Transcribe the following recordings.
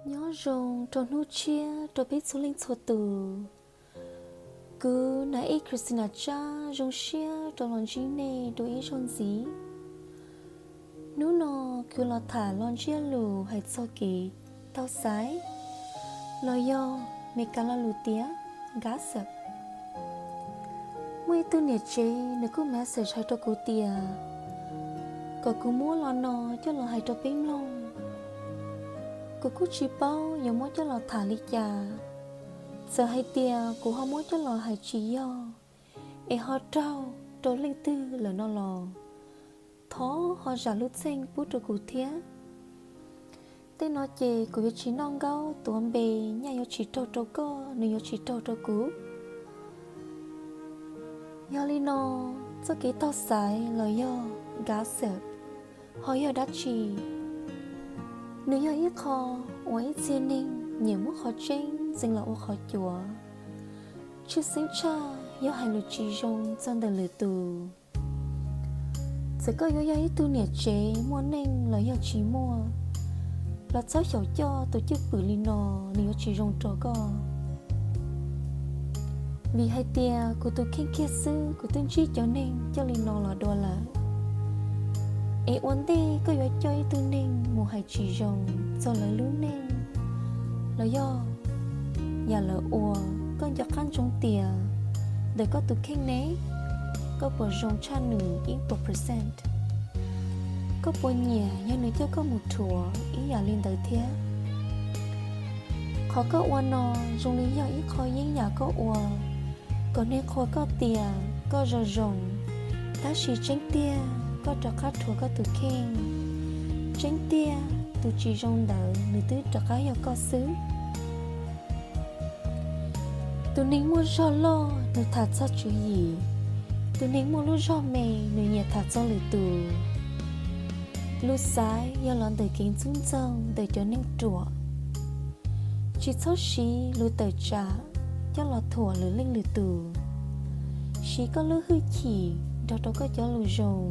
Nyob zoo rau hnub tshiab rau peb txhua leej txhua tus. Kuv Nas Ej Christina Tsab zoo siab rau los ntsib nej dua ib zaug ntxiv. Hnub no kuv los tham los ntsiab lus hais txog kev taug xaiv, los yog Meskas lo lus tias gossip. Muaj ib tug niam tsev nws kuj message hais rau kuv tias kom kuv muab lo no coj los hais rau peb mloog. Kuv kuj tsis paub yuav muab coj los tham li cas. Txawm hais tias kuv ho muab coj los hais tsis yog es ho raug rau leej twg lawm no los thov ho zam lub txim pub rau kuv thiab. Tej no ces kuv yuav tsis noj nkaub tuav npe, nyaj yuav tsis raug rau koj, nws yuav tsis raug rau kuv. Yog li no, txoj kev taug xaiv los yog gossip ho yog dab tsi? Nws yog ib qho uas ib txhia neeg nyiam muab qhov tseeb ntxeev los ua qhov cuav, tshwj xeeb tshaj yog hais lus tsis zoo txog ntawm lwm tus. Txawm koj yuav yog ib tug niam tsev muaj neej los yog tsis muaj, los txhob xyaum coj tus cwj pwm li no, nws yuav tsis zoo rau koj. Vim hais tias kuv tus kheej kiag xwb kuv twb ntsib cov neeg coj li no los dua lawm. Es ua ntej koj yuav coj ib tug neeg mus hais tsis zoo txog lawv lub neej los yog yam lawv ua, koj nco qab ntsoov tias ntawm koj tus kheej ne, koj puas zoo tshaj nws ib puas percent? Koj puas nyiam yog nws coj koj mus rhuav ib yam li ntawd thiab? Qhov koj ua no zoo li yog ib qho yeeb yam koj ua kom neeg qhuas koj tias koj zoo zoo, tab sis tseeb tiag koj rov qab rhuav koj tus kheej. Tseeb tiag tus tsis zoo ntawd nws twb rov qab yog koj xwb. Tus neeg muaj zog loj nws tham txog tswv yim, tus neeg muaj lub zog me nws nyiam tham txog lwm tus. Lus xaiv yog los ntawm kev ntxub ntxaug ntawm cov neeg ruam. Tsis txhob siv lus tawm tsam coj los thuam lwm leej lwm tus. Siv koj lub hwj chim nrog rau koj cov lus zoo,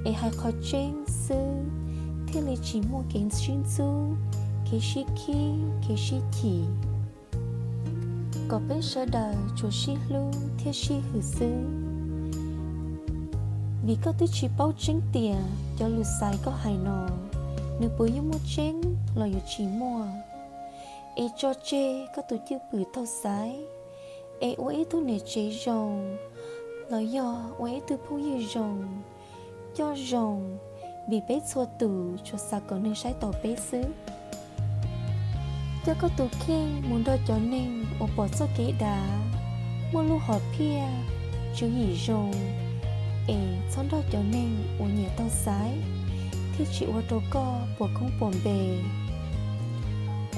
es hais qhov tseeb xwb, thiaj li tsis muaj kev sib ntxub, kev sib khib, kev sib chim. Kom peb sawv daws tsuas sib hlub thiab sib hwm xwb. Vim koj twb tsis paub tseeb tias cov lus xaiv koj hais no, nws puas yuav muaj tseeb los yuav tsis muaj. Es tso tseg koj tus cwj pwm taug xaiv, es ua ib tug niam tsev zoo, los yog ua ib tug phooj ywg zoo, coj zoo, vim peb txhua tus tsuas xav kom neeg saib taus peb xwb. Coj koj tus kheej mus nrog cov neeg uas pom txoj kev dav, muaj lub hom phiaj, tswv yim zoo, es txhob nrog cov neeg uas nyiam taug xaiv, thiaj tsis ua rau koj puas koob puas npe.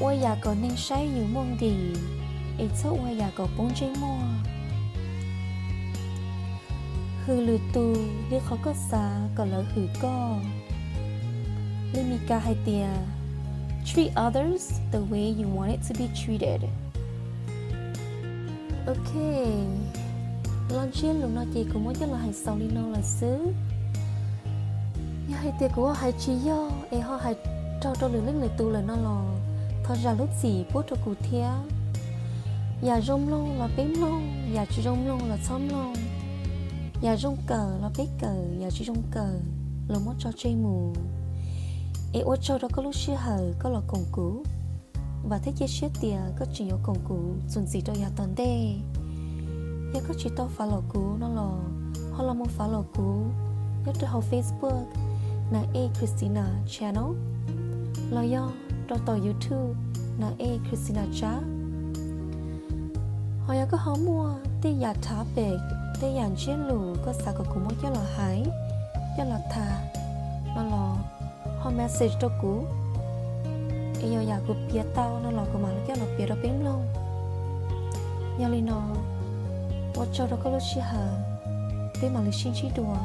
Ua yam kom neeg saib yus muaj nqis, es txhob ua yam kom poob ntsej muag. Hwm lwm tus li qhov koj xav kom lawv hwm koj. Li Mis Kas hais tias, treat others the way you want it to be treated. Ok, lo ntsiab lus no ces kuv muab coj los hais xaus li no lawm xwb. Yog hais tias kuv ho hais tsis yog es ho hais raug rau lwm leej lwm tus lawm no los thov zam lub txim pub rau kuv thiab. Yam zoo mloog los peb mloog, yam tsis zoo mloog los txhob mloog. Yam zoo kawm los peb kawm, yam tsis zoo kawm los muab tso tseg mus. Es ua tsaug rau koj lub sij hawm koj los koom kuv, vam thiab cia siab tias koj tseem yuav koom kuv txuas ntxiv rau yav tom ntej. Yog koj tsis tau follow kuv no los ho los mus follow kuv nyob rau hauv Facebook Nas Ej Christina Channel, los yog rau tom YouTube Nas Ej Christina Tsab. Ho yog koj ho muaj tej yam topic, tej yam ntsiab lus koj xav kom kuv muab coj los hais, coj los tham no los ho message rau kuv, es yog yam kuv piav tau no los kuv mam li coj los piav rau peb mloog. Yog li no, ua tsaug rau koj lub sij hawm, peb mam li sib ntsib dua.